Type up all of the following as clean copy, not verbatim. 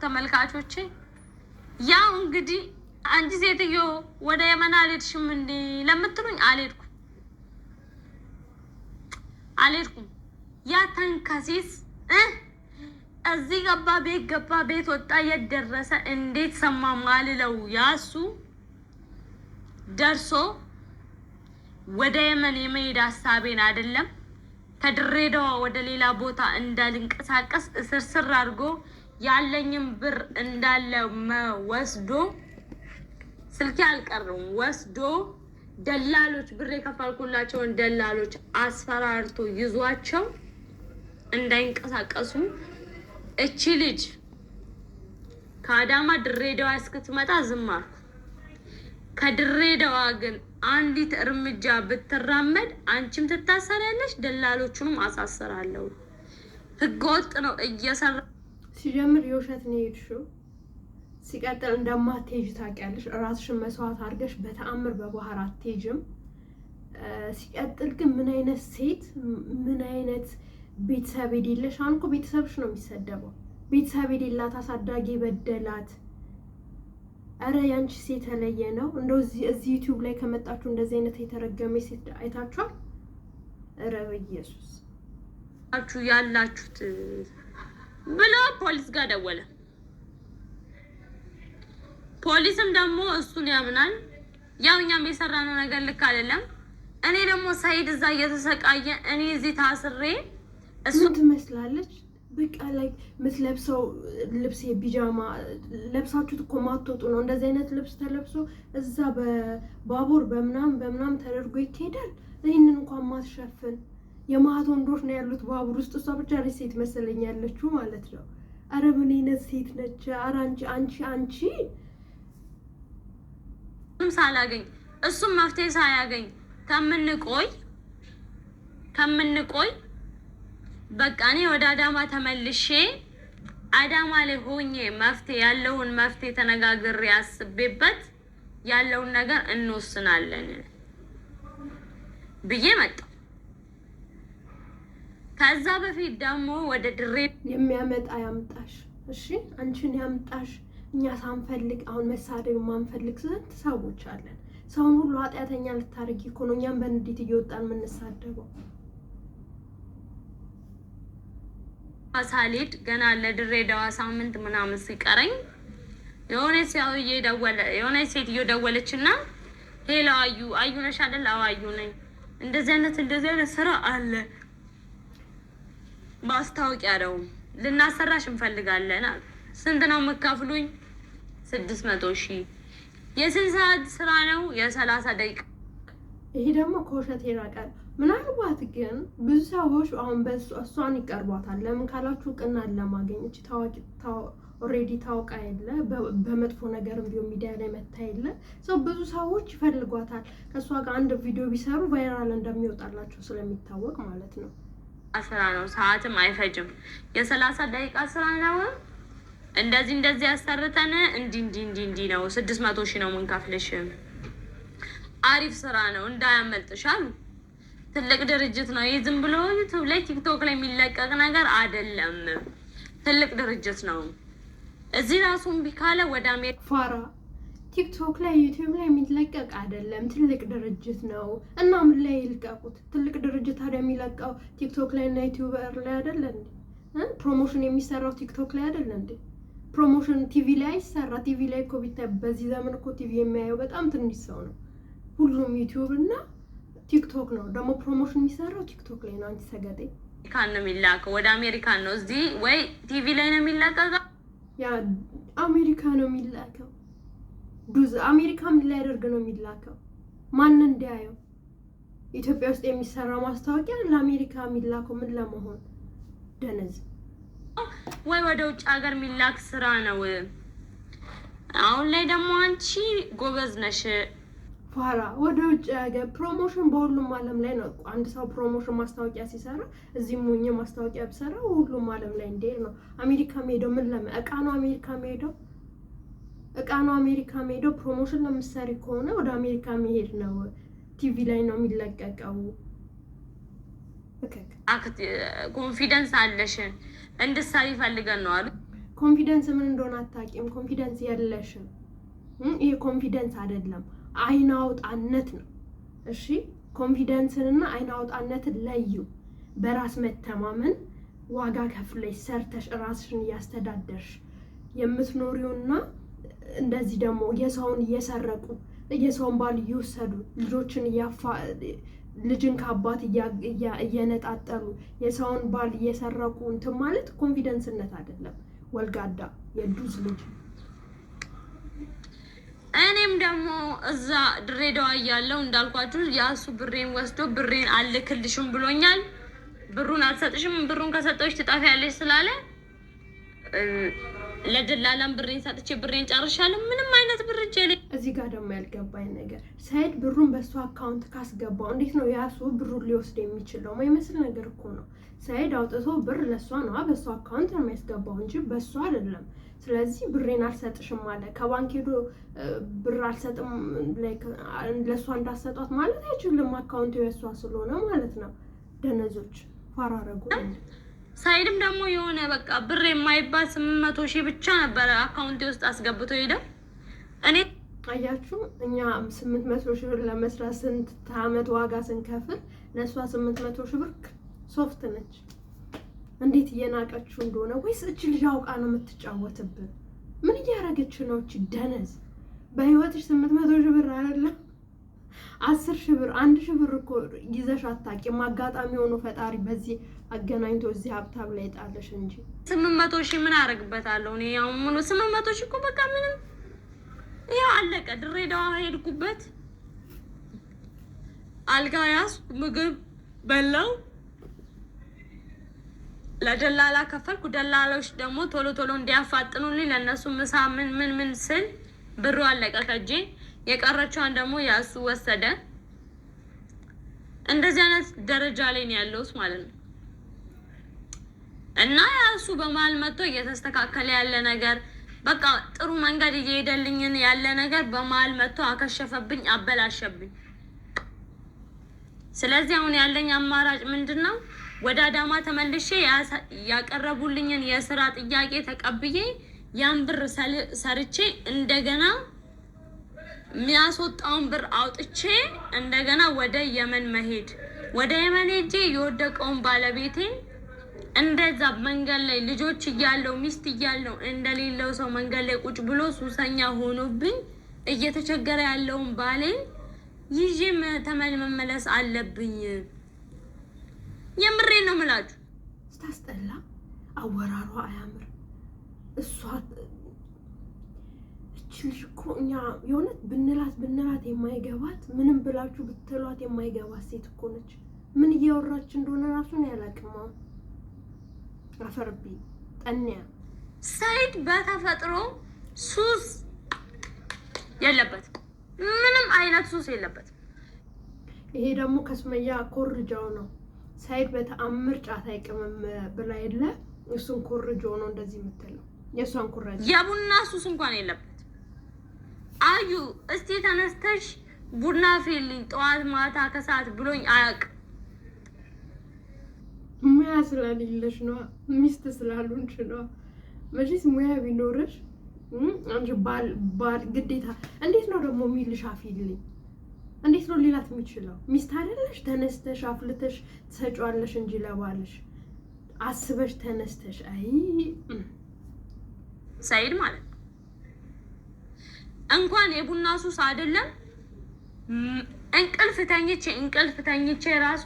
ተመልካቾቼ። ያው እንግዲህ አንቺ ሴትዮ ወደ የመን አልሄድሽም እንዴ ለምትሉኝ አልሄድኩም አልሄድኩም። ያ ተንከሲስ እዚህ ገባ፣ ቤት ገባ፣ ቤት ወጣ፣ የት ደረሰ፣ እንዴት ሰማ ማልለው ያሱ ደርሶ ወደ የመን የመሄድ ሀሳቤን አይደለም ከድሬዳዋ ወደ ሌላ ቦታ እንዳልንቀሳቀስ እስርስር አድርጎ ያለኝም ብር እንዳለ ወስዶ፣ ስልኬ አልቀርም ወስዶ፣ ደላሎች ብር የከፈልኩላቸውን ደላሎች አስፈራርቶ ይዟቸው እንዳይንቀሳቀሱ፣ እቺ ልጅ ከአዳማ ድሬዳዋ እስክትመጣ ዝም አልኩ። ከድሬዳዋ ግን አንዲት እርምጃ ብትራመድ አንቺም ትታሰሪያለሽ፣ ደላሎቹንም አሳስራለሁ። ህገወጥ ነው እየሰራ ሲጀምር የውሸት ነው የሄድሽው። ሲቀጥል እንደማትሄጂ ታውቂያለሽ። እራስሽን መስዋዕት አድርገሽ በተአምር በባህር አትሄጂም። ሲቀጥል ግን ምን አይነት ሴት፣ ምን አይነት ቤተሰብ የሌለሽ፣ አሁን እኮ ቤተሰብሽ ነው የሚሰደበው። ቤተሰብ የሌላት፣ አሳዳጊ በደላት። እረ ያንቺ ሴት የተለየ ነው። እንደው እዚህ ዩቲዩብ ላይ ከመጣችሁ እንደዚህ አይነት የተረገመ ሴት አይታችኋል? እረ በኢየሱስ። ያላችሁት ብሎ ፖሊስ ጋር ደወለ። ፖሊስም ደግሞ እሱን ያምናል። ያው እኛም የሰራነው ነገር ልክ አይደለም። እኔ ደግሞ ሰይድ እዛ እየተሰቃየ እኔ እዚህ ታስሬ እሱ ትመስላለች። በቃ ላይ የምትለብሰው ልብስ የቢጃማ ለብሳችሁት እኮ ማትወጡ ነው። እንደዚህ አይነት ልብስ ተለብሶ እዛ በባቡር በምናምን በምናምን ተደርጎ ይካሄዳል። ይህንን እንኳን ማትሸፍን የማህት ወንዶች ነው ያሉት ባቡር ውስጥ። እሷ ብቻ ነች ሴት መሰለኝ ያለችው ማለት ነው። አረ ምን አይነት ሴት ነች? አረ አንቺ አንቺ አንቺ ሳላገኝ እሱም መፍትሄ ሳያገኝ ከምንቆይ በቃ እኔ ወደ አዳማ ተመልሼ አዳማ ላይ ሆኜ መፍትሄ ያለውን መፍትሄ ተነጋግሬ አስቤበት ያለውን ነገር እንወስናለን ብዬ መጣሁ። ከዛ በፊት ደግሞ ወደ ድሬ የሚያመጣ ያምጣሽ፣ እሺ አንቺን ያምጣሽ። እኛ ሳንፈልግ አሁን መሳደብ የማንፈልግ ስንት ሰዎች አለን። ሰውን ሁሉ ኃጢአተኛ ልታደርጊ እኮ ነው። እኛም በንዴት እየወጣን የምንሳደበው። ሳልሄድ ገና ለድሬዳዋ ሳምንት ምናምን ሲቀረኝ የሆነ ሰውዬ ደወለ። የሆነ ሴትዮ ደወለች እና "Hello አዩ፣ አዩ ነሽ አይደል?" "አዎ አዩ ነኝ።" "እንደዚህ አይነት ስራ አለ፣ ማስታወቂያ ነው፣ ልናሰራሽ እንፈልጋለን" አሉ። "ስንት ነው የምከፍሉኝ?" "600,000።" "የስንት ሰዓት ስራ ነው?" "የ30 ደቂቃ።" ይሄ ደግሞ ከውሸት ይራቃል። ምናልባት ግን ብዙ ሰዎች አሁን እሷን ይቀርቧታል። ለምን ካላችሁ እውቅናን ለማግኘት። ታዋቂ already ታውቃ የለ፣ በመጥፎ ነገርም ቢሆን ሚዲያ ላይ መታ የለ ሰው ብዙ ሰዎች ይፈልጓታል። ከእሷ ጋር አንድ ቪዲዮ ቢሰሩ viral እንደሚወጣላቸው ስለሚታወቅ ማለት ነው። ስራ ነው፣ ሰዓትም አይፈጅም። የ30 ደቂቃ ስራ ነው። እንደዚህ እንደዚህ ያሰርተን እንዲ እንዲ እንዲ እንዲ ነው፣ 600,000 ነው ምንከፍልሽ። አሪፍ ስራ ነው፣ እንዳያመልጥሽ አሉ። ትልቅ ድርጅት ነው። ይህ ዝም ብሎ ዩቱብ ላይ ቲክቶክ ላይ የሚለቀቅ ነገር አይደለም። ትልቅ ድርጅት ነው። እዚህ ራሱ እምቢ ካለ ወደ አሜሪካ ፋራ፣ ቲክቶክ ላይ ዩቲዩብ ላይ የሚለቀቅ አይደለም። ትልቅ ድርጅት ነው እና ምን ላይ ይልቀቁት? ትልቅ ድርጅት ታዲያ የሚለቀው ቲክቶክ ላይ እና ዩቲዩበር ላይ አይደለ እንዴ? Promotion የሚሰራው ቲክቶክ ላይ አይደለ እንዴ? Promotion TV ላይ አይሰራ። ቲቪ ላይ እኮ ቢታይ በዚህ ዘመን እኮ ቲቪ የሚያየው በጣም ትንሽ ሰው ነው። ሁሉም ዩቲዩብ እና ቲክቶክ ነው። ደግሞ promotion የሚሰራው ቲክቶክ ላይ ነው። አንቺ ሰገጤ። ነው የሚላከው፣ ወደ አሜሪካን ነው። እዚህ ወይ ቲቪ ላይ ነው የሚለቀቀው። ያ አሜሪካ ነው የሚላከው። ዱዝ አሜሪካ ምን ሊያደርግ ነው የሚላከው? ማን እንዲያየው? ኢትዮጵያ ውስጥ የሚሰራ ማስታወቂያ ለአሜሪካ የሚላከው ምን ለመሆን? ደነዝ። ወይ ወደ ውጭ ሀገር የሚላክ ስራ ነው። አሁን ላይ ደግሞ አንቺ ጎበዝ ነሽ። ፋራ፣ ወደ ውጭ ሀገር promotion በሁሉም ዓለም ላይ ነው። አንድ ሰው promotion ማስታወቂያ ሲሰራ እዚህም ሆኜ ማስታወቂያ ብሰራ ሁሉም ዓለም ላይ እንዲሄድ ነው። አሜሪካ ሄደው ምን ለምን እቃ ነው አሜሪካ ሄደው? እቃ ነው አሜሪካ ሄደው? Promotion ለምሳሌ ከሆነ ወደ አሜሪካ መሄድ ነው። ቲቪ ላይ ነው የሚለቀቀው። Confidence አለሽ፣ እንድትሰሪ ፈልገን ነው አሉ። Confidence ምን እንደሆነ አታውቂም። Confidence የለሽም። ይሄ confidence አይደለም፣ አይን አውጣነት ነው። እሺ፣ confidence ንና አይን አውጣነትን ለዩ። በራስ መተማመን ዋጋ ከፍለሽ ሰርተሽ ራስሽን እያስተዳደርሽ የምትኖሪውና እንደዚህ ደግሞ የሰውን እየሰረቁ፣ የሰውን ባል እየወሰዱ፣ ልጆችን እያፋ ልጅን ከአባት እየነጣጠሉ፣ የሰውን ባል እየሰረቁ እንትን ማለት confidence ነት አይደለም። ወልጋዳ የዱዝ ልጅ። እኔም ደግሞ እዛ ድሬዳዋ እያለሁ እንዳልኳችሁ ያሱ ብሬን ወስዶ ብሬን አልክልሽም ብሎኛል። ብሩን አልሰጥሽም፣ ብሩን ከሰጠሁሽ ትጠፊያለሽ ስላለ ለደላላም ብሬን ሰጥቼ ብሬን ጨርሻለሁ። ምንም አይነት ብር እጄ ላይ እዚህ ጋር ደግሞ ያልገባኝ ነገር ሰይድ ብሩን በእሱ account ካስገባው እንዴት ነው ያሱ ብሩን ሊወስድ የሚችለው? ማይመስል ነገር እኮ ነው። ሰይድ አውጥቶ ብር ለእሷ ነዋ፣ በእሷ account ነው የሚያስገባው እንጂ በእሱ አይደለም። ስለዚህ ብሬን አልሰጥሽም አለ። ከባንክ ሄዶ ብር አልሰጥም ለእሷ እንዳሰጧት ማለት አይችልም። Account ኡ የእሷ ስለሆነ ማለት ነው። ደነዞች ፋራረጉ። ሳይድም ደግሞ የሆነ በቃ ብር የማይባል 800,000 ብቻ ነበረ account ኤ ውስጥ አስገብቶ ሄደው እኔ አያችሁ፣ እኛ 800,000 ብር ለመስራት ስንት አመት ዋጋ ስንከፍል ለእሷ 800,000 ብር soft ነች። እንዴት እየናቀችው እንደሆነ! ወይስ እች ልጅ አውቃ ነው የምትጫወትብን? ምን እያደረገች ነው እች ደነዝ? በህይወትሽ 800,000 ብር አይደለም 10,000 ብር፣ 1,000 ብር እኮ ይዘሽ አታውቂም። አጋጣሚ ሆኖ ፈጣሪ በዚህ አገናኝቶ እዚህ ሀብታም ላይ ጣለሽ እንጂ። 800,000 ምን አደርግበታለሁ እኔ? ያው ሙሉ 800,000 እኮ በቃ ምንም ያው አለቀ። ድሬዳዋ ሄድኩበት፣ አልጋ ያዝኩ፣ ምግብ በላው፣ ለደላላ ከፈልኩ። ደላላዎች ደግሞ ቶሎ ቶሎ እንዲያፋጥኑልኝ ለእነሱ ምሳ ምን ምን ምን ስል ብሩ አለቀ ከእጄ። የቀረችዋን ደግሞ ያሱ ወሰደ። እንደዚህ አይነት ደረጃ ላይ ነው ያለሁት ማለት ነው። እና ያሱ በመሀል መጥቶ እየተስተካከለ ያለ ነገር፣ በቃ ጥሩ መንገድ እየሄደልኝን ያለ ነገር በመሀል መጥቶ አከሸፈብኝ፣ አበላሸብኝ። ስለዚህ አሁን ያለኝ አማራጭ ምንድን ነው? ወደ አዳማ ተመልሼ ያቀረቡልኝን የስራ ጥያቄ ተቀብዬ ያን ብር ሰርቼ እንደገና የሚያስወጣውን ብር አውጥቼ እንደገና ወደ የመን መሄድ። ወደ የመን ሄጄ የወደቀውን ባለቤቴ እንደዛ መንገድ ላይ ልጆች እያለው፣ ሚስት እያለው፣ እንደሌለው ሰው መንገድ ላይ ቁጭ ብሎ ሱሰኛ ሆኖብኝ እየተቸገረ ያለውን ባሌን ይዤ ተመን መመለስ አለብኝ። የምሬን ነው የምላችሁ። ስታስጠላ፣ አወራሯ አያምር። እሷ እች ልጅ እኮ እኛ የእውነት ብንላት ብንላት የማይገባት፣ ምንም ብላችሁ ብትሏት የማይገባት ሴት እኮ ነች። ምን እያወራች እንደሆነ ራሱን ያላቅም። አሁን አፈርቢ ጠንያ። ሰይድ በተፈጥሮ ሱስ የለበትም። ምንም አይነት ሱስ የለበትም። ይሄ ደግሞ ከሱመያ ኮርጃው ነው። ሰይድ በተአምር ጫት አይቅምም ብላ የለ፣ እሱን ኮርጆ ነው እንደዚህ የምትለው፣ የእሷን ኩረጃ። የቡና ሱስ እንኳን የለበት። አዩ እስቲ ተነስተሽ ቡና ፊልኝ ጠዋት ማታ ከሰዓት ብሎኝ አያውቅም። ሙያ ስለሌለሽ ነዋ፣ ሚስት ስላልሆንሽ ነዋ። መቼስ ሙያ ቢኖርሽ አንቺ ባል ባል ግዴታ እንዴት ነው ደግሞ የሚልሽ አፊልኝ? እንዴት ነው ሊላት የሚችለው? ሚስት አይደለሽ? ተነስተሽ አፍልተሽ ትሰጪዋለሽ እንጂ ለባልሽ አስበሽ ተነስተሽ አይ። ሰይድ ማለት ነው። እንኳን የቡና ሱስ አይደለም እንቅልፍ ተኝቼ ራሱ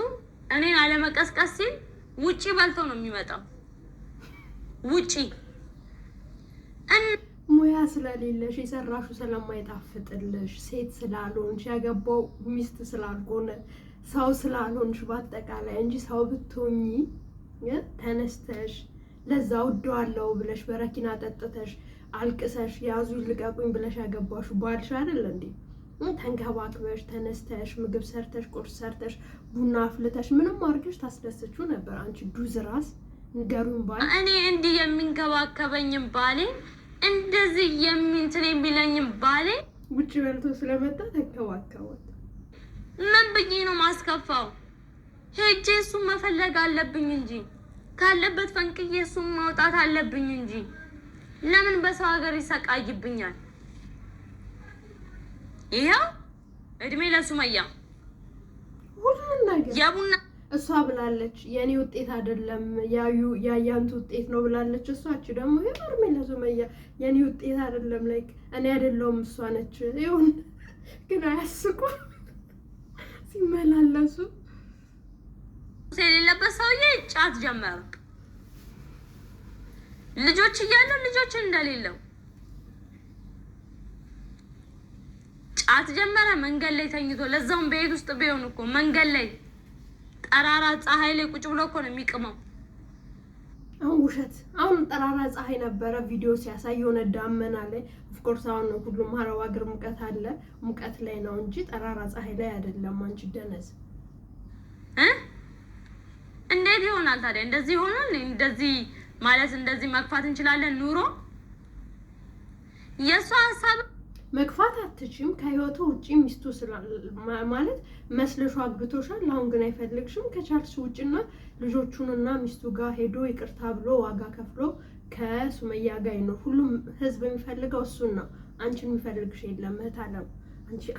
እኔን አለመቀስቀስ ሲል ውጪ በልቶ ነው የሚመጣው። ውጪ። ሙያ ስለሌለሽ፣ የሰራሹ ስለማይጣፍጥልሽ፣ ሴት ስላልሆንሽ፣ ያገባው ሚስት ስላልሆነ፣ ሰው ስላልሆንሽ በአጠቃላይ እንጂ ሰው ብትሆኚ ተነስተሽ ለዛ ወደዋለሁ ብለሽ በረኪና ጠጥተሽ አልቅሰሽ ያዙ ልቀቁኝ ብለሽ ያገባሹ ባልሽ አይደል እንዴ? ተንከባክበሽ ተነስተሽ ምግብ ሰርተሽ፣ ቁርስ ሰርተሽ፣ ቡና አፍልተሽ ምንም አድርገሽ ታስደስችው ነበር። አንቺ ዱዝ ራስ ንገሩን ባል። እኔ እንዲህ የሚንከባከበኝም ባሌ፣ እንደዚህ የሚንትን የሚለኝም ባሌ ውጭ በልቶ ስለመጣ ተንከባከባት። ምን ብዬ ነው ማስከፋው? ሄጄ እሱን መፈለግ አለብኝ እንጂ፣ ካለበት ፈንቅዬ እሱን ማውጣት አለብኝ እንጂ። ለምን በሰው ሀገር ይሰቃይብኛል? ይኸው እድሜ ለሱመያ። ሁሉን ነገር የቡና እሷ ብላለች። የእኔ ውጤት አይደለም፣ ያዩ ያያንቱ ውጤት ነው ብላለች። እሷች ደግሞ ይኸው እድሜ ለሱመያ፣ የእኔ ውጤት አይደለም፣ like እኔ አይደለሁም፣ እሷ ነች። ይሁን ግን አያስቁም ሲመላለሱ። የሌለበት ሰውዬ ጫት ጀመረ። ልጆች እያለው ልጆች እንደሌለው ጫት ጀመረ። መንገድ ላይ ተኝቶ፣ ለዛውም ቤት ውስጥ ቢሆን እኮ፣ መንገድ ላይ ጠራራ ፀሐይ ላይ ቁጭ ብሎ እኮ ነው የሚቅመው። አሁን ውሸት። አሁን ጠራራ ፀሐይ ነበረ ቪዲዮ ሲያሳይ የሆነ ዳመና ላይ። Of course አሁን ሁሉም አረብ ሀገር ሙቀት አለ፣ ሙቀት ላይ ነው እንጂ ጠራራ ፀሐይ ላይ አይደለም። አንቺ ደነዝ። እ እንዴት ይሆናል ታዲያ? እንደዚህ ይሆናል? እንደዚህ ማለት እንደዚህ መግፋት እንችላለን ኑሮ? የእሷ ሀሳብ መግፋት አትችም። ከህይወቱ ውጪ ሚስቱ ማለት መስለሹ አግብቶሻል። አሁን ግን አይፈልግሽም። ከቻልሽ ውጭና ልጆቹንና ሚስቱ ጋር ሄዶ ይቅርታ ብሎ ዋጋ ከፍሎ ከሱመያ ጋር ይኖር። ሁሉም ህዝብ የሚፈልገው እሱን ነው። አንቺን የሚፈልግሽ የለም። እህት አለም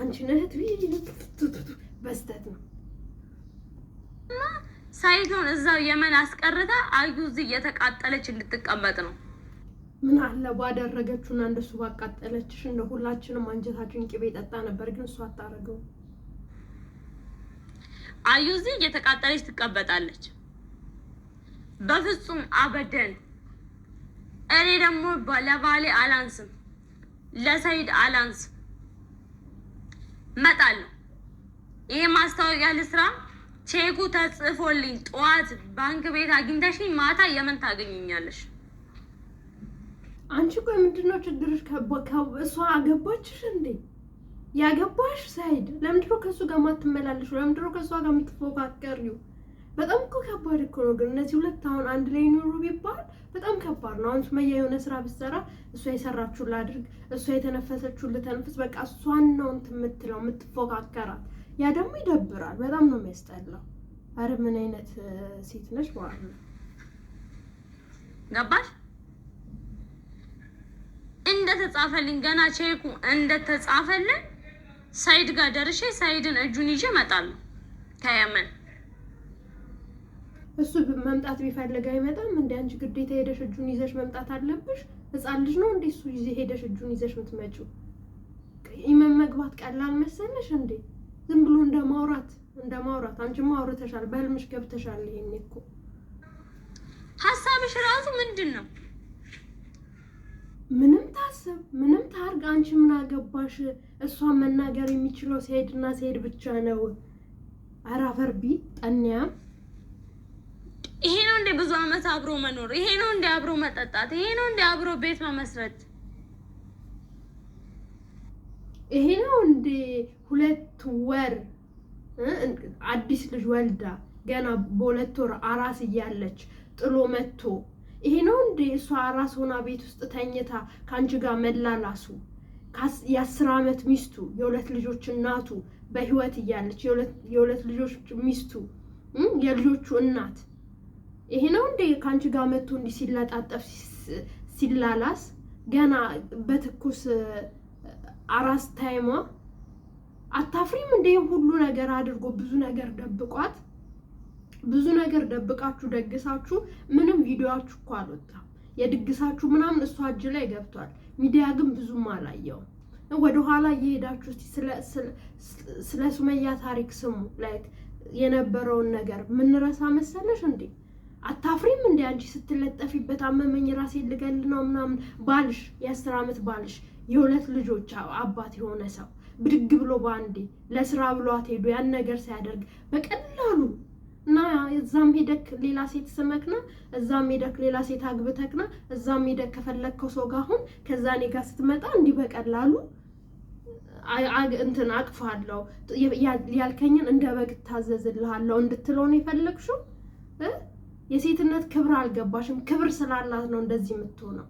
አንቺን እህት በስተት ነው። ሳይዶን እዛው የመን አስቀርታ አዩ እዚህ እየተቃጠለች እንድትቀመጥ ነው። ምን አለ ባደረገችውና እንደሱ ባቃጠለችሽ፣ እንደ ሁላችንም አንጀታችን ቅቤ ጠጣ ነበር። ግን እሷ አታረገው። አዩ እዚህ እየተቃጠለች ትቀበጣለች። በፍጹም አበደን። እኔ ደግሞ ለባሌ አላንስም፣ ለሰይድ አላንስም። መጣለሁ። ይሄ ማስታወቂያ ልስራ። ቼኩ ተጽፎልኝ ጠዋት ባንክ ቤት አግኝተሽኝ ማታ የመን ታገኘኛለሽ። አንቺ ቆይ ምንድነው ችግርሽ? እሷ አገባችሽ እንዴ? ያገባሽ ሳይድ ለምንድነው ከእሱ ጋር ማትመላለሽ? ለምንድነው ከእሷ ጋር የምትፎካከሪው? በጣም እኮ ከባድ እኮ ነው። ግን እነዚህ ሁለት አሁን አንድ ላይ ይኑሩ ቢባል በጣም ከባድ ነው። አሁን ሱመያ የሆነ ስራ ብትሰራ እሷ የሰራችውን ላድርግ፣ እሷ የተነፈሰችውን ልተንፍስ፣ በቃ እሷን ነው እንትን የምትለው፣ የምትፎካከራት። ያ ደግሞ ይደብራል። በጣም ነው የሚያስጠላው። አረ ምን አይነት ሴት ነች ማለት ነው። ገባሽ? እንደተጻፈልኝ ገና ቼኩ እንደተጻፈልን ሳይድ ጋር ደርሼ ሳይድን እጁን ይዤ እመጣለሁ ከየመን። እሱ መምጣት ቢፈልግ አይመጣም እንደ አንቺ ግዴታ ሄደሽ እጁን ይዘሽ መምጣት አለብሽ? ህፃን ልጅ ነው እንዴ እሱ ይዘ ሄደሽ እጁን ይዘሽ የምትመጪው? ኢመን መግባት ቀላል መሰለሽ እንዴ? ዝም ብሎ እንደ ማውራት እንደ ማውራት። አንቺማ አውርተሻል፣ በህልምሽ ገብተሻል። ይሄኔ እኮ ሀሳብሽ ራሱ ምንድን ነው? ምንም ታስብ ምንም ታርግ፣ አንቺ ምን አገባሽ? እሷን መናገር የሚችለው ሲሄድና ሲሄድ ብቻ ነው። ኧረ አፈር ቢ ጠንያም። ይሄ ነው እንዴ ብዙ አመት አብሮ መኖር? ይሄ ነው እንዴ አብሮ መጠጣት? ይሄ ነው እንዴ አብሮ ቤት መመስረት? ይሄ ነው እንዴ 2 ወር አዲስ ልጅ ወልዳ ገና በ2 ወር አራስ እያለች ጥሎ መጥቶ፣ ይሄ ነው እንዴ እሷ አራስ ሆና ቤት ውስጥ ተኝታ ከአንቺ ጋር መላላሱ? የ10 ዓመት ሚስቱ፣ የሁለት ልጆች እናቱ በህይወት እያለች፣ የሁለት ልጆች ሚስቱ፣ የልጆቹ እናት፣ ይሄ ነው እንዴ ከአንቺ ጋር መጥቶ እንዲህ ሲለጣጠፍ ሲላላስ ገና በትኩስ አራስ time ሟ? አታፍሪም እንደ ሁሉ ነገር አድርጎ ብዙ ነገር ደብቋት፣ ብዙ ነገር ደብቃችሁ ደግሳችሁ ምንም ቪዲዮአችሁ እኮ አልወጣም። የድግሳችሁ ምናምን እሷ እጅ ላይ ገብቷል። ሚዲያ ግን ብዙም አላየውም። ወደኋላ እየሄዳችሁ እስቲ ስለ ሱመያ ታሪክ ስሙ። Like የነበረውን ነገር ምንረሳ መሰለሽ እንዴ? አታፍሪም እንዴ አንቺ ስትለጠፊበት አመመኝ ራሴን ልገል ነው ምናምን፣ ባልሽ፣ የ10 ዓመት ባልሽ፣ የሁለት ልጆች አባት የሆነ ሰው ብድግ ብሎ በአንዴ ለስራ ብሏት ሄዶ ያን ነገር ሲያደርግ በቀላሉ እና እዛም ሄደክ ሌላ ሴት ስመክና፣ እዛም ሄደክ ሌላ ሴት አግብተክና፣ እዛም ሄደክ ከፈለግከው ሰው ጋር አሁን ከዛ እኔ ጋር ስትመጣ እንዲህ በቀላሉ እንትን አቅፋለሁ፣ ያልከኝን እንደ በግ ታዘዝልሃለሁ እንድትለው ነው የፈለግሽው? የሴትነት ክብር አልገባሽም። ክብር ስላላት ነው እንደዚህ የምትሆነው፣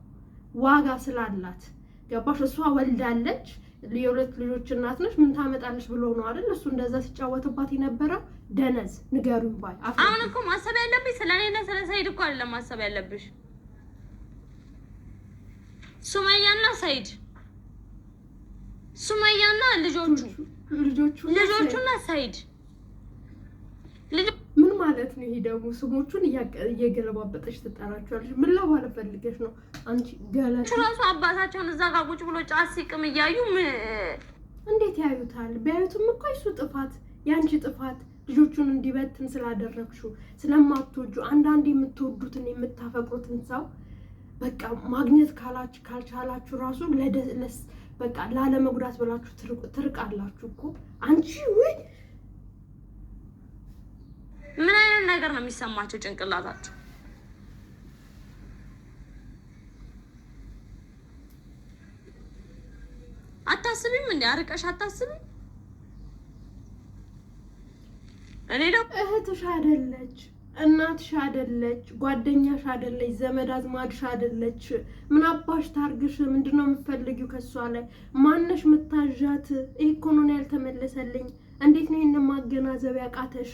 ዋጋ ስላላት፣ ገባሽ? እሷ ወልዳለች፣ የሁለት ልጆች እናት ነች። ምን ታመጣለች ብሎ ነው አይደል? እሱ እንደዛ ሲጫወትባት የነበረው ደነዝ። ንገሩኝ ባይ። አሁን እኮ ማሰብ ያለብሽ ስለ እኔና ስለ ሰይድ እኮ አይደለም ማሰብ ያለብሽ። ሱመያና ሰይድ፣ ሱመያና ልጆቹ፣ ልጆቹና ሰይድ። ምን ማለት ነው ይሄ ደግሞ? ስሞቹን እየገለባበጠች ትጠራቸዋለች። ምን ለማለት ፈልገሽ ነው አንቺ? ገለ ራሱ አባታቸውን እዛ ጋር ቁጭ ብሎ ጫት ሲቅም እያዩ እንዴት ያዩታል? ቢያዩትም እኮ የሱ ጥፋት የአንቺ ጥፋት ልጆቹን እንዲበትን ስላደረግሽው ስለማትወጁ። አንዳንድ የምትወዱትን የምታፈቅሩትን ሰው በቃ ማግኘት ካልቻላችሁ ራሱ በቃ ላለመጉዳት ብላችሁ ትርቃላችሁ እኮ አንቺ። ውይ። ምን አይነት ነገር ነው የሚሰማቸው ጭንቅላታቸው? አታስቢም እንዴ? አርቀሽ አታስቢም? እኔ ደግሞ እህትሽ አይደለች፣ እናትሽ አይደለች፣ ጓደኛሽ አይደለች፣ ዘመድ አዝማድሽ አይደለች። ምን አባሽ ታርግሽ? ምንድነው የምትፈልጊው ከሷ ላይ? ማነሽ ምታዣት? ይህ እኮ ነው ያልተመለሰልኝ። እንዴት ነው ይህንን ማገናዘብ ያቃተሽ?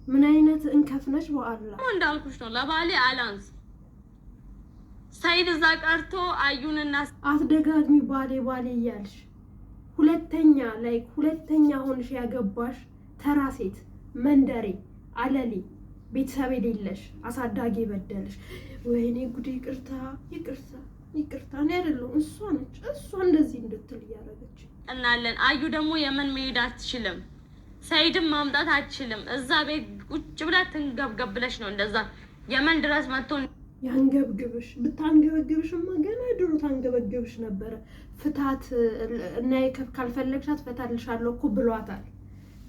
ምን አይነት እንከፍ ነሽ? በአላ። እንዳልኩሽ ነው፣ ለባሌ አላንስ። ሰይድ እዛ ቀርቶ አዩንና አትደጋግሚ ባሌ ባሌ እያልሽ። ሁለተኛ ላይ ሁለተኛ ሆንሽ ያገባሽ ተራ ሴት፣ መንደሬ፣ አለሌ፣ ቤተሰብ የሌለሽ፣ አሳዳጊ የበደለሽ። ወይኔ ጉዴ! ይቅርታ፣ ይቅርታ፣ ይቅርታ። እኔ አይደለሁም፣ እሷ ነች። እሷ እንደዚህ እንድትል እያደረገች እናለን። አዩ ደግሞ የመን መሄድ አትችልም፣ ሰይድም ማምጣት አትችልም። እዛ ቤት ቁጭ ብላ ትንገብገብ ብለሽ ነው እንደዛ የመን ድረስ መጥቶ ያንገብግብሽ። ብታንገበግብሽማ ገና ድሮ ታንገበግብሽ ነበረ። ፍታት እና ካልፈለግሻት ፈታልሻለሁ እኮ ብሏታል።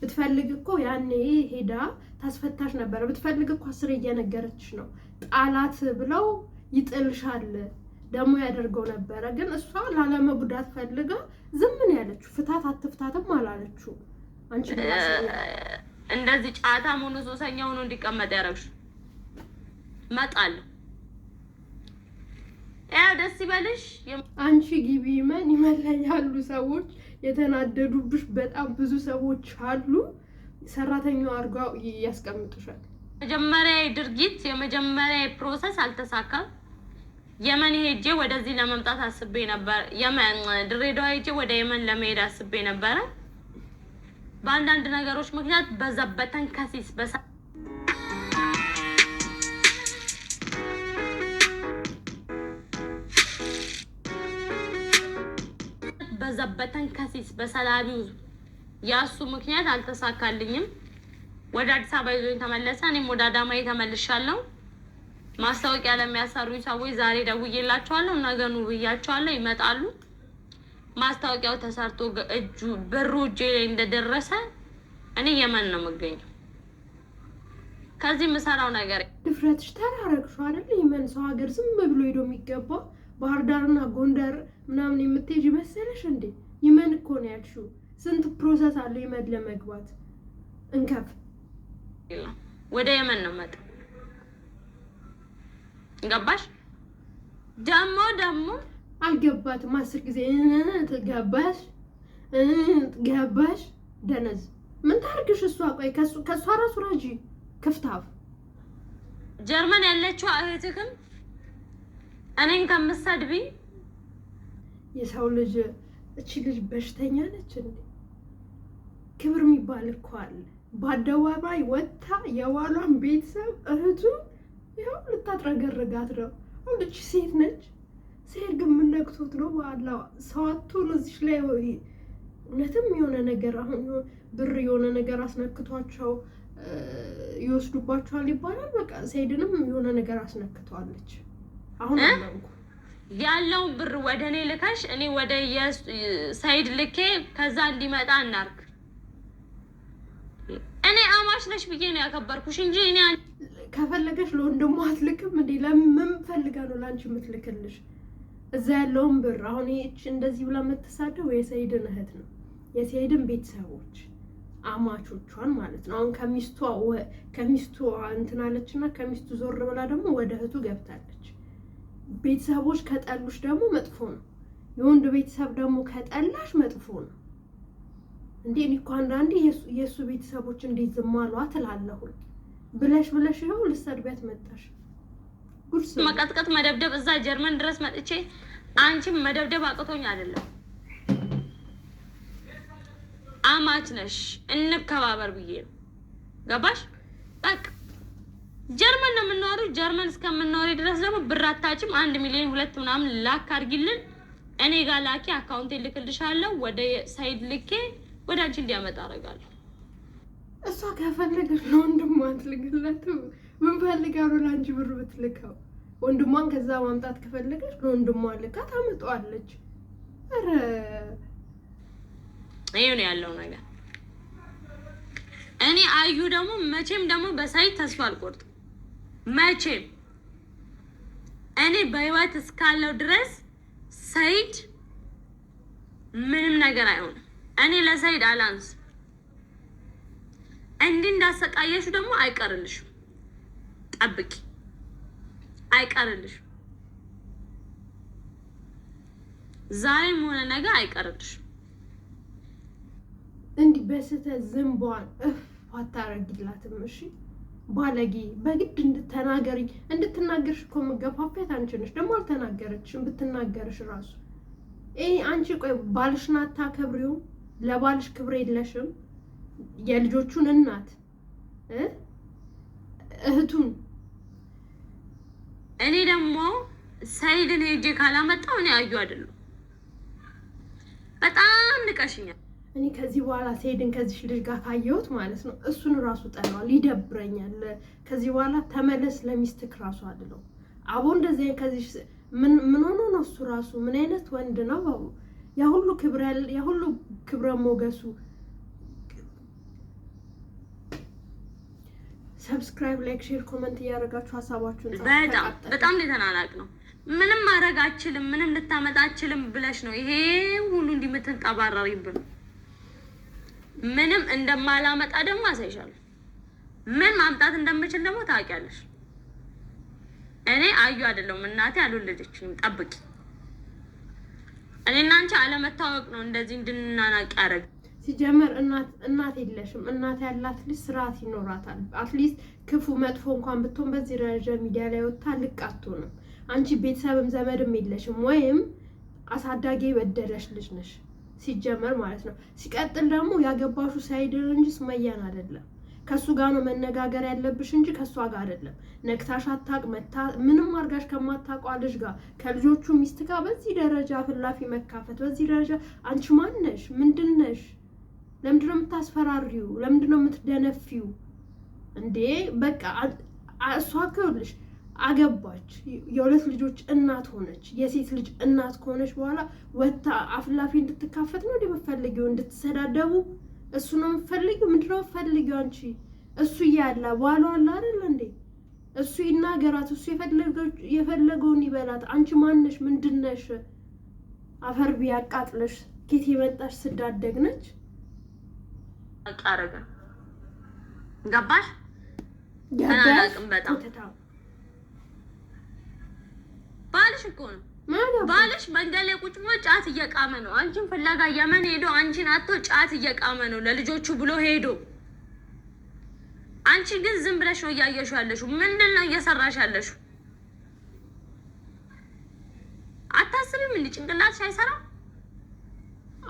ብትፈልግ እኮ ያኔ ሄዳ ታስፈታሽ ነበረ። ብትፈልግ እኮ አስሬ እየነገረችሽ ነው። ጣላት ብለው ይጥልሻል ደግሞ ያደርገው ነበረ። ግን እሷ ላለመጉዳት ፈልጋ ዝም ነው ያለችው። ፍታት አትፍታትም አላለችው። አንቺ እንደዚህ ጫታ ሆኖ ሱሰኛ ሆኖ እንዲቀመጥ ያደረግሽው እመጣለሁ። ያው ደስ ይበልሽ። አንቺ ግቢ መን ይመን ያሉ ሰዎች የተናደዱብሽ በጣም ብዙ ሰዎች አሉ። ሰራተኛው አድርገው ያስቀምጡሻል። የመጀመሪያ ድርጊት የመጀመሪያ process አልተሳካም። የመን ሄጄ ወደዚህ ለመምጣት አስቤ ነበር። የመን ድሬዳዋ ሄጄ ወደ የመን ለመሄድ አስቤ ነበረ። በአንዳንድ ነገሮች ምክንያት በዛ በተንከሲስ በዛ በተንከሲስ በሰላቢው ያሱ ምክንያት አልተሳካልኝም። ወደ አዲስ አበባ ይዞኝ ተመለሰ። እኔም ወደ አዳማ ተመልሻለሁ። ማስታወቂያ ለሚያሰሩኝ ሰዎች ዛሬ ደውዬላቸዋለሁ። ነገ ኑ ብያቸዋለሁ። ይመጣሉ። ማስታወቂያው ተሰርቶ እጁ ብሩ እጄ ላይ እንደደረሰ እኔ የመን ነው የምገኘው። ከዚህ የምሰራው ነገር ድፍረትሽ ተራረግሹ አይደል? የመን ሰው ሀገር ዝም ብሎ ሄዶ የሚገባ ባህር ዳርና ጎንደር ምናምን የምትሄጂ መሰለሽ እንዴ? የመን እኮ ነው ያልሽው። ስንት process አለው የመን ለመግባት። እንከፍ። ወደ የመን ነው መጣ። ገባሽ? ደግሞ ደግሞ አልገባትም። 10 ጊዜ ገባሽ ገባሽ። ደነዝ ምን ታርግሽ እሷ? ቆይ ከእሷ ራሱ ረጂ ክፍታፍ። ጀርመን ያለችው እህትክም እኔን ከምትሰድቢ የሰው ልጅ እቺ ልጅ በሽተኛ ነች እንዴ? ክብር የሚባል እኮ አለ። በአደባባይ ወጥታ የባሏን ቤተሰብ እህቱ ይኸው ልታጥረገርጋት ነው። አሁን እቺ ሴት ነች። ሴት ግን ምን ነክቶት ነው? በኋላ ሰው አትሆን እዚች ላይ። እውነትም የሆነ ነገር አሁን ብር የሆነ ነገር አስነክቷቸው ይወስዱባቸዋል ይባላል። በቃ ሰይድንም የሆነ ነገር አስነክተዋለች። አሁን አመንኩ። ያለውን ብር ወደ እኔ ልከሽ እኔ ወደ ሰይድ ልኬ ከዛ እንዲመጣ እናርግ። እኔ አማች ነሽ ብዬ ነው ያከበርኩሽ እንጂ እኔ ከፈለገሽ ለወንድሟ አትልክም እንዴ? ለምን ፈልጋ ነው ለአንቺ የምትልክልሽ? እዛ ያለውን ብር አሁን ይህች እንደዚህ ብላ የምትሳደው የሰይድን እህት ነው፣ የሰይድን ቤተሰቦች አማቾቿን ማለት ነው። አሁን ከሚስቱ እንትን አለችና ከሚስቱ ዞር ብላ ደግሞ ወደ እህቱ ገብታለች። ቤተሰቦች ከጠሉሽ ደግሞ መጥፎ ነው። የወንድ ቤተሰብ ደግሞ ከጠላሽ መጥፎ ነው። እንዴ እኔ እኮ አንዳንዴ የእሱ ቤተሰቦች እንዴት ዝም አሏት እላለሁኝ። ብለሽ ብለሽ ይኸው ልትሰድቢያት መጣሽ። መቀጥቀጥ፣ መደብደብ እዛ ጀርመን ድረስ መጥቼ አንቺም መደብደብ አቅቶኝ አይደለም። አማች ነሽ እንከባበር ብዬ ነው። ገባሽ? በቃ ጀርመን ነው የምንኖረው። ጀርመን እስከምንኖሪ ድረስ ደግሞ ብር አታጭም። 1 ሚሊዮን 2 ምናምን ላክ አድርጊልን። እኔ ጋር ላኪ፣ account ልክልሻለሁ። ወደ ሳይድ ልኬ ወደ አንቺ እንዲያመጣ አደርጋለሁ። እሷ ከፈለገች ለወንድሟ ትልክለት። ምን ፈልጋ ነው ለአንቺ ብር ብትልከው? ወንድሟን ከዛ ማምጣት ከፈለገች ለወንድሟ ልካ ታመጣዋለች። ኧረ ይሄ ነው ያለው ነገር። እኔ አዩ ደግሞ መቼም ደግሞ በሳይድ ተስፋ አልቆርጥም። መቼም እኔ በህይወት እስካለው ድረስ ሰይድ ምንም ነገር አይሆንም። እኔ ለሰይድ አላንስ። እንዲህ እንዳሰቃየሽው ደግሞ አይቀርልሽም። ጠብቂ፣ አይቀርልሽም። ዛሬም ሆነ ነገ አይቀርልሽም። እንዲህ በስህተት ዝንቧን እፍ አታረጊላትም። እሺ ባለጌ፣ በግድ እንድተናገሪ እንድትናገርሽ እኮ የምገፋፊያት አንቺ ነሽ። ደግሞ አልተናገረችሽም። ብትናገርሽ ራሱ ይሄ አንቺ ቆይ ባልሽን አታከብሪውም? ለባልሽ ክብር የለሽም? የልጆቹን እናት እህቱን እኔ ደግሞ ሰይድን ሄጄ ካላመጣው እኔ አዩ አይደለሁም። በጣም ንቀሽኛል። እኔ ከዚህ በኋላ ሰይድን ከዚህ ልጅ ጋር ካየሁት ማለት ነው እሱን ራሱ ጠለዋል፣ ይደብረኛል። ከዚህ በኋላ ተመለስ ለሚስትክ ራሱ አድለው አቦ እንደዚህ ከዚህ ምን ሆኖ ነው እሱ ራሱ ምን አይነት ወንድ ነው? ያሁሉ ክብረ ያሁሉ ክብረ ሞገሱ። Subscribe፣ like፣ share፣ comment እያደረጋችሁ ሀሳባችሁን በጣም በጣም የተናናቅ ነው። ምንም ማድረግ አችልም፣ ምንም ልታመጣ አችልም ብለሽ ነው ይሄ ሁሉ እንዲህ የምትንጠባረሪብን። ምንም እንደማላመጣ ደግሞ አሳይሻለሁ። ምን ማምጣት እንደምችል ደግሞ ታውቂያለሽ። እኔ አዩ አይደለሁም እናቴ አልወለደችኝም። ጠብቂ። እኔና አንቺ አለመታወቅ ነው እንደዚህ እንድናናቅ ያደረግ። ሲጀመር እናት የለሽም። እናት ያላት ልጅ ስርዓት ይኖራታል። At least ክፉ መጥፎ እንኳን ብትሆን በዚህ ደረጃ ሚዲያ ላይ ወጥታ ልቅ አትሆንም። አንቺ ቤተሰብም ዘመድም የለሽም፣ ወይም አሳዳጊ የበደለሽ ልጅ ነሽ ሲጀመር ማለት ነው። ሲቀጥል ደግሞ ያገባሹ ሳይድን እንጂ ሱመያን አይደለም። ከእሱ ጋር ነው መነጋገር ያለብሽ እንጂ ከእሷ ጋር አይደለም። ነክታሽ አታውቅ መታ ምንም አድርጋሽ ከማታውቀዋ ልጅ ጋር ከልጆቹ ሚስት ጋር በዚህ ደረጃ ፍላፊ መካፈት፣ በዚህ ደረጃ አንቺ ማነሽ? ምንድነሽ? ለምንድነው የምታስፈራሪው? ለምንድነው የምትደነፊው? እንዴ በቃ እሷ እኮ ይኸውልሽ አገባች፣ የሁለት ልጆች እናት ሆነች። የሴት ልጅ እናት ከሆነች በኋላ ወታ አፍላፊ እንድትካፈት ነው የምትፈልጊው? እንድትሰዳደቡ እሱ ነው የምትፈልጊው? ምንድነው የምትፈልጊው አንቺ? እሱ እያለ ባሏ አለ አይደል እንዴ? እሱ ይናገራት፣ እሱ የፈለገውን ይበላት። አንቺ ማነሽ? ምንድነሽ? አፈር ቢያቃጥልሽ ኬት የመጣሽ ስዳደግ ነች። ያደረገ ገባሽ? ተናናቅም በጣም ባልሽ እኮ ነው። ባልሽ መንገድ ላይ ቁጭ ብሎ ጫት እየቃመ ነው። አንቺን ፍለጋ የመን ሄዶ አንቺን አቶ ጫት እየቃመ ነው ለልጆቹ ብሎ ሄዶ። አንቺ ግን ዝም ብለሽ ነው እያየሽው ያለሽው። ምንድን ነው እየሰራሽ ያለሽው? አታስቢም? እንዲ ጭንቅላትሽ አይሰራም?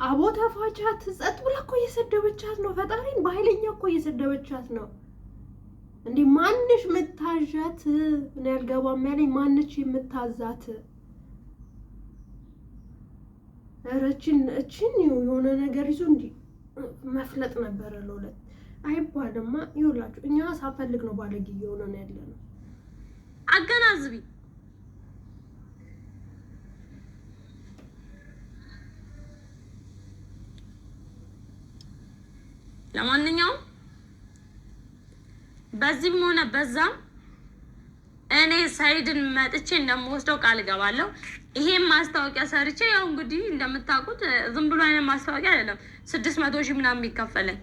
አቦ ተፋቻት። ጸጥ ብላ እኮ እየሰደበቻት ነው። ፈጣሪን በኃይለኛ እኮ እየሰደበቻት ነው። እንዴ ማንሽ የምታዣት? እኔ አልገባም ያለኝ ማንች የምታዛት? ኧረ እችን የሆነ ነገር ይዞ እንዲህ መፍለጥ ነበረ ለሁለት አይባልማ። ይኸውላችሁ እኛ ሳፈልግ ነው ባለጌ እየሆነ ነው ያለ ነው። አገናዝቢ። ለማንኛውም በዚህም ሆነ በዛም እኔ ሰይድን መጥቼ እንደምወስደው ቃል እገባለሁ። ይሄን ማስታወቂያ ሰርቼ ያው እንግዲህ እንደምታውቁት ዝም ብሎ አይነት ማስታወቂያ አይደለም። 600,000 ምናምን የሚከፈለኝ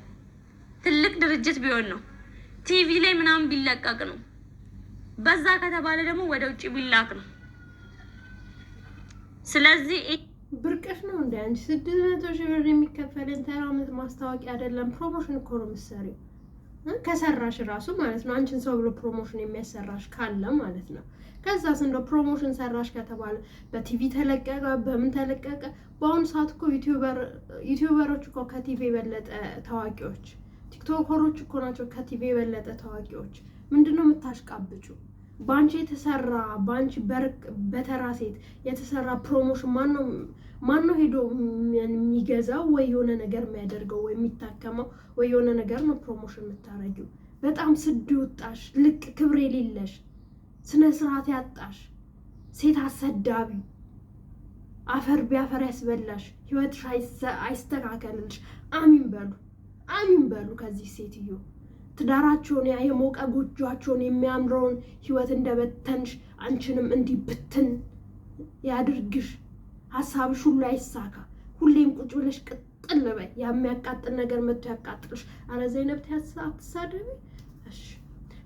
ትልቅ ድርጅት ቢሆን ነው፣ ቲቪ ላይ ምናምን ቢለቀቅ ነው። በዛ ከተባለ ደግሞ ወደ ውጭ ቢላክ ነው። ስለዚህ ብርቅሽ ነው እንደ አንቺ 600,000 ብር የሚከፈለን ተራ ዓመት ማስታወቂያ አይደለም፣ promotion እኮ ነው የምትሰሪው። ከሰራሽ ራሱ ማለት ነው። አንቺን ሰው ብሎ promotion የሚያሰራሽ ካለ ማለት ነው። ከዛስ እንደው promotion ሰራሽ ከተባለ በቲቪ ተለቀቀ፣ በምን ተለቀቀ? በአሁኑ ሰዓት እኮ YouTuber ኦች እኮ ከቲቪ የበለጠ ታዋቂዎች፣ TikToker ኦች እኮ ናቸው ከቲቪ የበለጠ ታዋቂዎች። ምንድን ነው የምታሽቃብጩ? በአንቺ የተሰራ፣ በአንቺ በርቅ በተራ ሴት የተሰራ promotion ማነው ሄዶ የሚገዛው ወይ የሆነ ነገር የሚያደርገው ወይ የሚታከመው ወይ የሆነ ነገር ነው promotion የምታረጊው? በጣም ስድ ወጣሽ፣ ልቅ ክብር የሌለሽ፣ ስነ ስርዓት ያጣሽ፣ ሴት አሰዳቢ፣ አፈር ቢያፈር ያስበላሽ፣ ህይወትሽ አይስተካከልልሽ። አሚን በሉ፣ አሚን በሉ። ከዚህ ሴትዮ ትዳራቸውን፣ ያ የሞቀ ጎጇቸውን፣ የሚያምረውን ህይወት እንደበተንሽ አንቺንም እንዲህ ብትን ያድርግሽ። ሀሳብሽ ሁሉ አይሳካ። ሁሌም ቁጭ ብለሽ ቅጥል በይ። የሚያቃጥል ነገር መጥቶ ያቃጥልሽ። አረ ዘይነብ አትሳደቢ። እሺ፣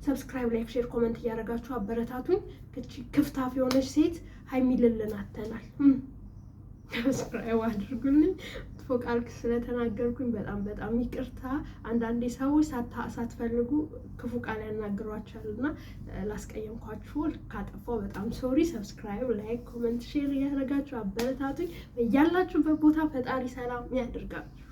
subscribe፣ like፣ share፣ comment እያደረጋችሁ አበረታቱኝ። ክፍታፍ የሆነች ሴት ሀይሚ ልልን አተናል። Subscribe አድርጉልኝ። መጥፎ ቃል ስለተናገርኩኝ በጣም በጣም ይቅርታ። አንዳንዴ ሰዎች ሳትፈልጉ ክፉ ቃል ያናግሯቸዋል እና ላስቀየምኳችሁ፣ ካጠፋው በጣም sorry። Subscribe፣ like፣ comment፣ share እያደረጋችሁ አበረታቱኝ። ያላችሁበት ቦታ ፈጣሪ ሰላም ያድርጋችሁ።